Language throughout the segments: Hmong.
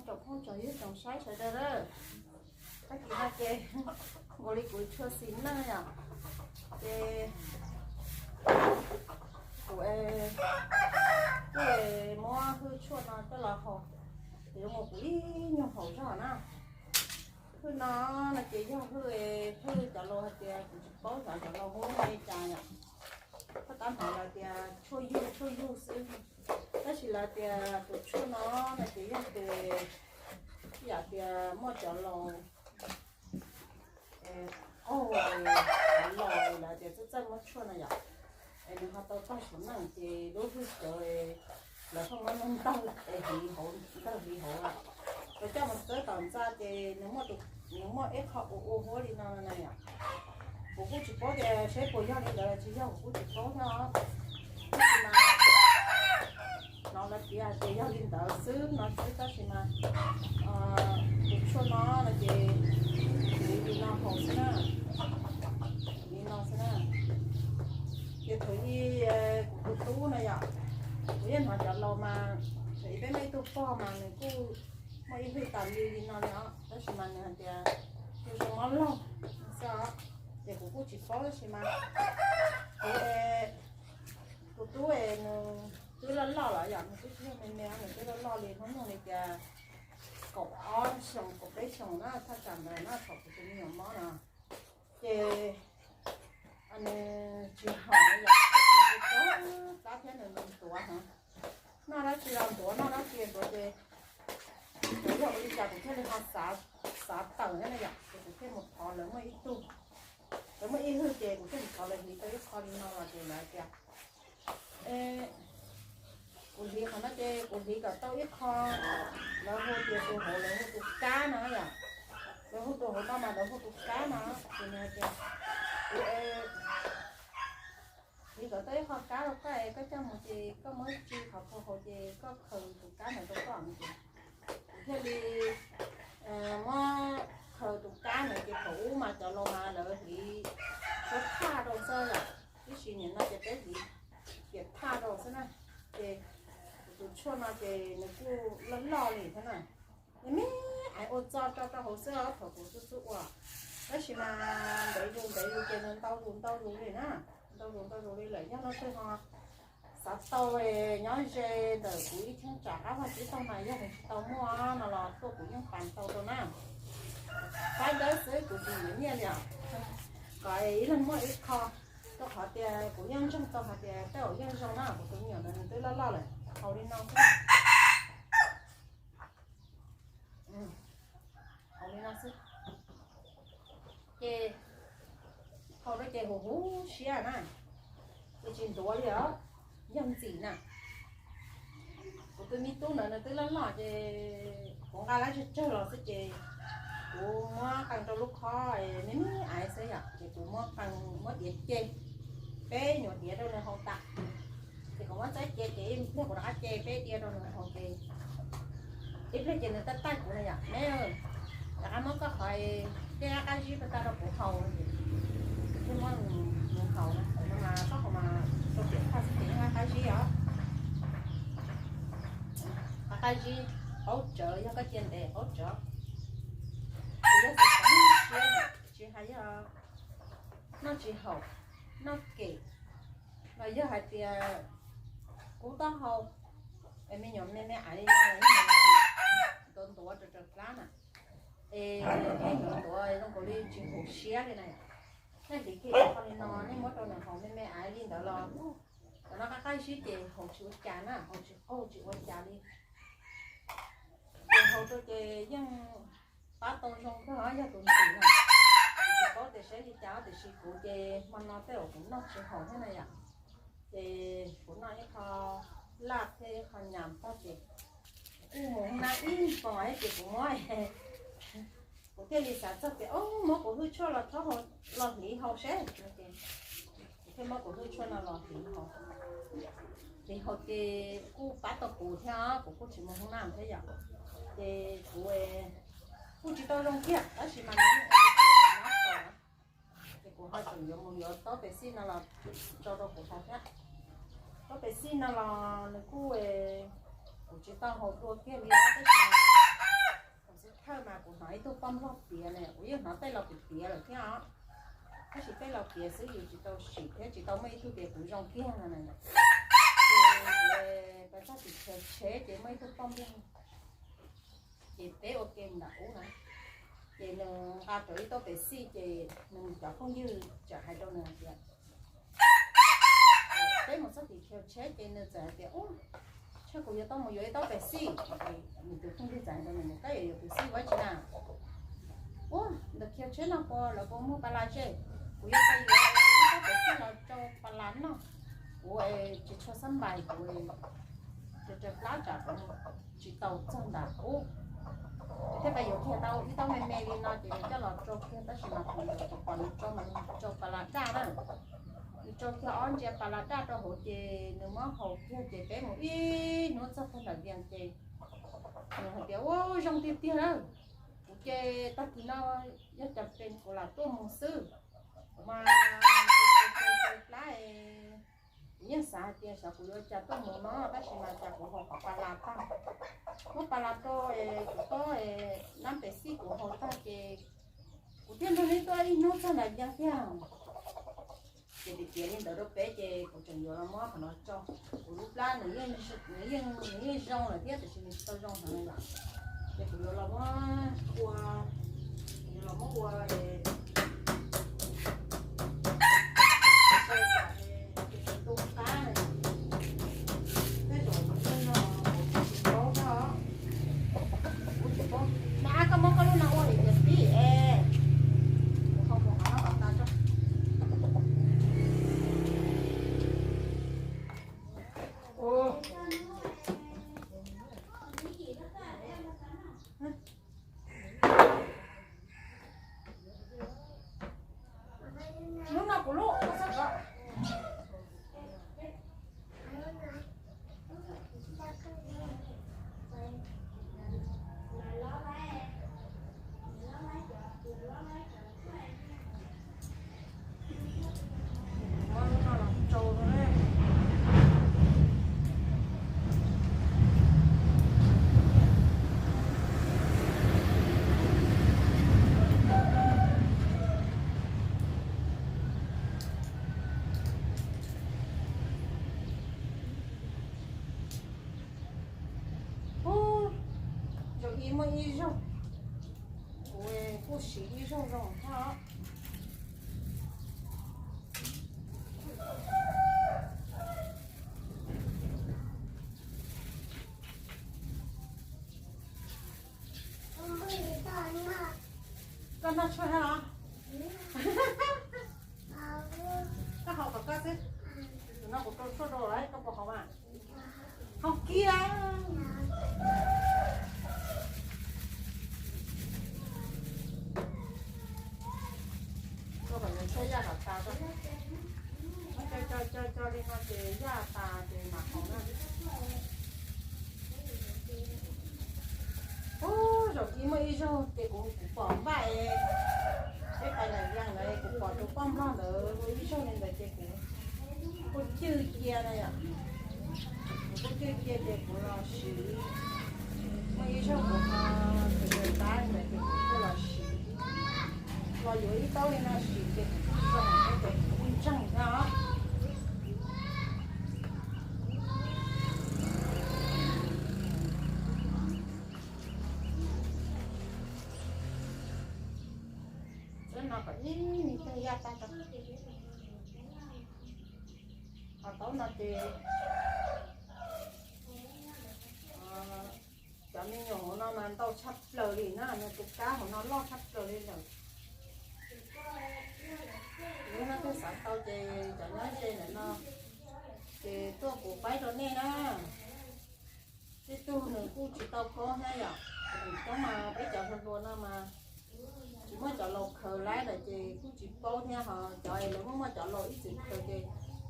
Tsoom phooj tsoom ywg tsoom saib sawv daws, tag kis no ces nkaus li kuv tshuaj xis neej yom, ces kuv kuj muab hwj tshuaj no coj los haus, ces zoo li kuv ib nyuag haus zog na. Hwj no no ces yog hwj, hwj cov laus hais tias kuv tsis paub xyov cov laus hu li cas yom, koj tab hov lawv tias tshuaj yug tshuaj yug xwb, tab sis lawv tias tus tshuaj no no ces yog tus, yam tias muaj cov laus qaug, cov laus lawv tias txawj txawj muab tshuaj no yom, es nws ho tau tag sim neej ces lub hwj cawv lawv pheej muab ntaug es hliv hauv, ntaug hliv hauv lawm, lawv coj mus txawb tom ntxa ces nws muaj ib qho ua ua huab li no na yom. Kuv kuj tsis paub tias seb puas yog li ntawd los tsis yog, kuv kuj tsis paub thiab os. Tab sis mas hnov lawv piav hais tias yog li ntawd xwb no xwb, tab sis mas tus tshuaj no no ces hliv li no haus xwb na, li no xwb na. Ces thaum ub kuv tus tub no yom, kuv yeej hnov cov laus mas, thaum ub peb muaj ib tug pog mas nws kuj muaj ib hwj tas li li no li os, tab sis mas nws hais tias nws zoo mob laug xwb os. Ces kuv kuj tsis paub tab sis mas kuv, tus tub es nws twb loj loj lawm yom, nws twb tsis yog me me, nws twb loj loj li hnub nyoog li tias kaum ob xyoos kaum peb xyoos na, thaj tsam ntawd na, thaum kuv tus me nyuam mob no. Ces nws tsis haum yom, nws tsis txhob thiab nws ntuav heev, noj dab tsi los ntuav, noj dab tsi ntuav ces, ces yog ua li cas kuv thiaj li ho xav tawm thiab na yom, ces kuv thiaj mus thov lawv muaj ib tug, lawv muaj ib hwj ces kuv thiaj mus thov lawv hliv tau ib qho li no los ces lawv tias kuv hliv qhov no ces kuv hliv kom tau ib qho, lawv hu tias tus hauv lawv hu tus kab no yom, lawv hu tus hauv no mas lawv hu tus kab no, ces nws hais tias kuv hliv kom tau ib qho kab rau koj es koj coj mus ces koj muab tso qhov puag hauv ces koj khaws tus kab ntawd rau koj no ces kuv thiaj li muab khaws tus kab ntawd ces thaum ub mas cov laus mas lawv hliv tshuaj thaj rau xwb yom, tab sis nim no ces peb hliv piam thaj rau xwb na. Ces kuv tus tshuaj no ces nws kuj loj loj li thiab na, nws me me ua txog rau rau hauv xwb os thaum kuv xub xub ua, tab sis mas ntev zus ntev zus ces nws ntau zus ntau zus li na, ntau zus ntau zus li lawm. Yog leej twg ho xav tau nyob ze ntawm kuv ib cheeb tsam qab vag tsib taug mas yog nws tsis tau muaj no los tuaj kuv yeej pab tau rau na. Pab dawb xwb kuv tsis yuav nyiaj li os, kom ib leeg muaj ib qho, rau qhov tias kuv yeej ntseeg tau hais tias tej zaum yeej zoo na, kuv tus me nyuam ntawd nws twb loj loj lawm, haus li no xwb, haus li no xwb. Ces haus rau ces huv huv siab na, ces tsis ntuav li os, yog ntxim na. Kuv tus me tub ntawd nws twb loj loj ces kuv nqa lab tsawg tsawg los xwb ces kuv muab qee rau lub khob me me aiv xwb yom, ces kuv muab qee, muab diav ce, peb nyuam diav rau nws haus tas. Ces kuv muab txaib ce ces ib pliag kuv rov qab ce peb diav rau nws haus ces ib pliag ces nws taij taij kuv na yom, neb, rov qab muab koj qhov dej qab zib rau tag rau kuv haus, ces kuv thiaj muab nws haus na. Thaum no mas koj haus mas rau piam thaj xwb ces yeej qab zib os. Qab zib, qaub tsawv, yog koj cia ntev qaub tsawv. Ces yog xav tsis hais yog noj tsis haum, noj kem, los yog hais tias kub taub hau, es me nyuam me me aiv li no, ntuav ntuav raws raws plab na, es ntuav ntuav zoo nkaus li tsis haum siab li na. Nej hliv kiag ib qho li no, nej muab rau nws haus me me aiv li ntawd los, cov no qab qab zib ces haus tsis ua cas na, haus tsis qaug tsis ua cas li. Ces haus rau ces yeej pab tau zoo kawg, yog tus ntxim na. Kuv tsis paub tias saib li cas tiam sis kuv ces hmo no tej zaum kuv noj tsis haum thiab na yom. Ces kuv noj ib qho laj thiab ib qho nyam tag ces kuv kuj mus na ib poom thiab ces kuv muab, kuv thiaj li xav txog tias o, muab kuv hwj tshuaj los rhaub haus, los hliv haus seb no ces kuv thiaj muab kuv hwj tshuaj no los hliv haus. Hliv haus ces kuj pab tau kuv thiab, kuv kuj tsis mus hoob naj thiab yom. Ces kuv kuj tsis tau zoo kiag tab sis mas nws yeej ua rau kuv nyob tau na. Ces kuv ho tseem yuav mus yuav tob pes xij no los tso rau kuv haus thiab. Tob pes xij no los nws kuj, kuv tsis tau haus dua kiag li tab sis Poj nplog tiav ne, kuv yeej hnov tej laus tiav lawm thiab os, tab sis tej laus tiav xwb yus tsis tau sim thiab tsis tau muaj ib tug tias kuv zoo kiag no. Peb txog tim chaw tsheb ces muaj ib tug poj nplog, ces peb ua ke nram ub na, ces nws nqa rau ib taub pes xij ces nws cov phooj ywg txawm hais rau nws hais tias, peb mus txog tim chaw tsheb ces nws txawm hais tias, ub, tsam kuv yuav tau mus yuav ib taub pes xij. Nws tus phooj ywg txawm hais rau nws, koj yuav yuav pes xij ua dab tsi na? Ub, ntawm chaw tsheb no puas lawv puas muag pas las ze? Kuv yuav tau yuav ib taub pes xij los tsau pas las noj. Kuv tsis tshua xab npais, kuv raws plab tsam kuv tsis tau txog ntawm ub. Thiaj yuav kiag tau ib taub me me li no ces nws coj los tsau kiag, tab sis mas kuv yuav kuv pom nws tsau mas nws tsau pas las daj na. Nws tsau kiag ob ntsia pas las daj rau hauv ces nws muab haus kiag ces peb mus ib hnub txog puag nram Vias ces nws hais tias, ua zoo tiag tiag na. Kuv ces tag kis no yog cas pes kuv lam tuaj mus xwb. Kuv mas tsau plab, kuv yeej xav hais tias xyov kuv yuav cas tuaj mus no, tab sis mas cas kuv haus qhov pas las tag. Muab pas las rau kuv taub, nab pes xij kuv haus tag ces kuv thiaj nrog neb tuaj ib hnub txog nram Vias tiag. Ces tias tias li ntawd rau peb ces kuv tseem yuav los muab qhov no tso. Kuv lub plab nws yeej, nws yeej zoo lawm thiab, tiam sis nws tsis tau zoo heev li lawm. Ces kuv yuav los muab ua, kuv yuav los muab ua, ua kom ntu qab na. Tej zaum kuv yeej no kuv tsis paub thiab os. Kuv tsis paub. Nab, koj muab koj lub no ua es tias tib es kuv ho mus qhov no kom tas tso. Hnub no kuv lub, koj txhob kov. Ub, zaum ib muaj ib zaug, kuv kuj siv ib zaug zoo thiab. Koj noj tshuaj thiab los? Koj haus kom koj xwb. Tus no kuv rau tshuaj rau lawm, koj puas haus mas? Haus kiag. Koj kom nws tshuaj yaj kom tas, co co co co li no ces yaj tas ces mam haus na. Ub, zaum ib muaj ib zaug ces kuv, kuv pom npaj es peb pais nram Vias ntawd kuv pom tus poj nplog ntawd ua ib zaug li ntawd ces kuv kuj cwj cia na yom. Kuv kuj cwj cia ces kuv los siv. Muaj ib zaug kuv ho tus tab ntawd ces kuv kuj los siv, los yuav ib taub li no siv ces kuv kuj zoo thiab ces kuv kuj ntseeg thiab os. Txawb no kom ib me pliag yaj tag tso. Ho taub no ces cov me nyuam hauv no mas ntau tshaj plaws li na, nws tus kab hauv no loj tshaj plaws li lawm. Lub no twb xav tau ces cov nyob ze ntawm no ces tuaj kuv faib rau nej na. Tej tug nws kuj tsis tau paub thiab yom, thaum coob mas peb cov hluas hluas no mas tsis muaj cov laus khaws laib lawm ces kuj tsis paub thiab, ho cov es lawv muaj muaj cov laus ib txwm khaws ces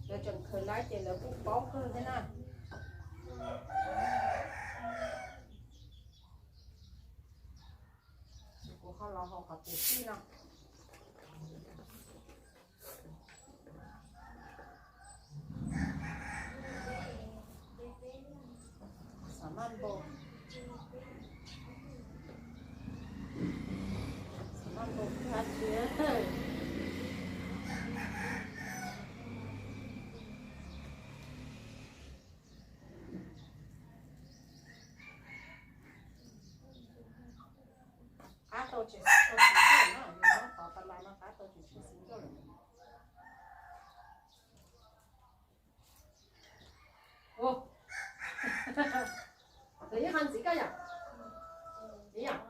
lawv tseem khaws laib ces lawv kuj paub kawg thiab na. Kuv ho los haus qhov pes xij no. Xam maj npau. Qab tsis qab tau tsis tshua xis nkauj na, nws nyob tod tas los no qab tau tsis tshua xis nkauj lawm. Lawv ib qho ntxiv koj yom? Ntxiv yom?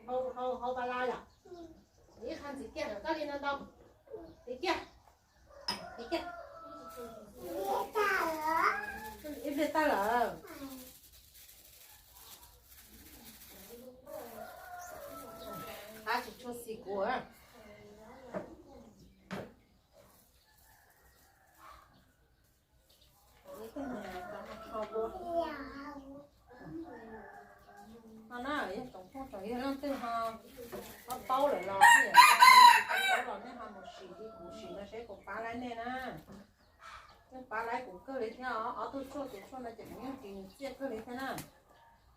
Hau, hau, hau pas las yom? Lawv ib qho ntxiv kiag, koj li no ntau. Ntxiv kiag. Ntxiv kiag. Ib pliag tag lawm. Qab tsis tshua xis kuv. No na, yog tsoom phooj tsoom ywg leej twg ho paub paub lawm los, yog tsis paub paub los nej ho mus sim li kuv sim no seb kuv pab laib nej na. Nej pab laib kuv kawg li thiab os, ob tug tshuaj tus tshuaj no ces kuv yeej ris nws txiaj kawg li thiab na.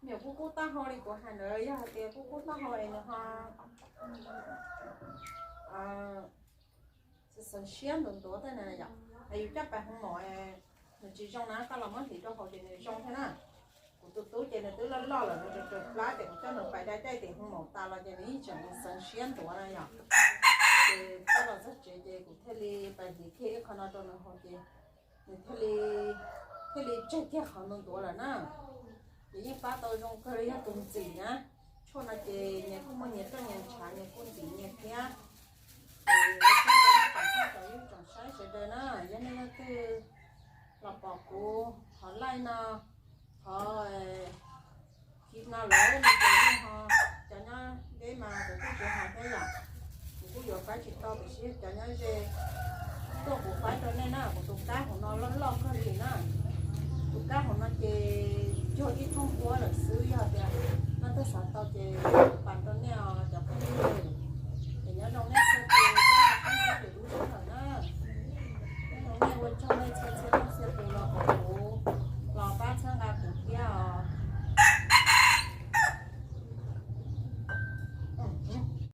Nyuam qhuav kub taub hau li kuv hais ntawd, yog hais tias kub kub taub hau es nws ho xeev siab ntuav ntuav tej na yom. Es yus coj pais hoo maum nws tsis zoo na, koj los muab hliv rau hauv ces nws zoo thiab na. Kuv tus tub ces nws twb loj loj lawm, nws raws raws plab ces kuv coj nws pais da caij tim hoo maum tas los ces nws yeej tseem xeev siab ntuav na yom. Ces coj los txog tsev ces kuv thiaj li pais hliv kiag ib qho no rau nws haus ces nws thiaj li, thiaj li tseg kiag qhov ntuav ntuav lawm na. Ces yeej pab tau zoo kawg li yog tus ntxim na. Tshuaj no ces nyias kuj muaj nyias rooj nyias ntshav, nyias kuj ntxim nyias thiab. Ces ua tsaug rau nej tsoom phooj tsoom ywg tsoom saib sawv daws na, yog nej leej twg los pom kuv qhov live no, qhov clip no lawm no ces nej ho, cov nyob deb mas kuv kuj tsis hais thiab yom, kuv kuj yuav faib tsis tau tiam sis cov nyob ze tuaj kuv faib rau nej na. Kuv tus kab hauv no loj loj kawg li na. Tus kab hauv no ces cuag ib thooj huab lawm xwb, yog tias leej twg xav tau ces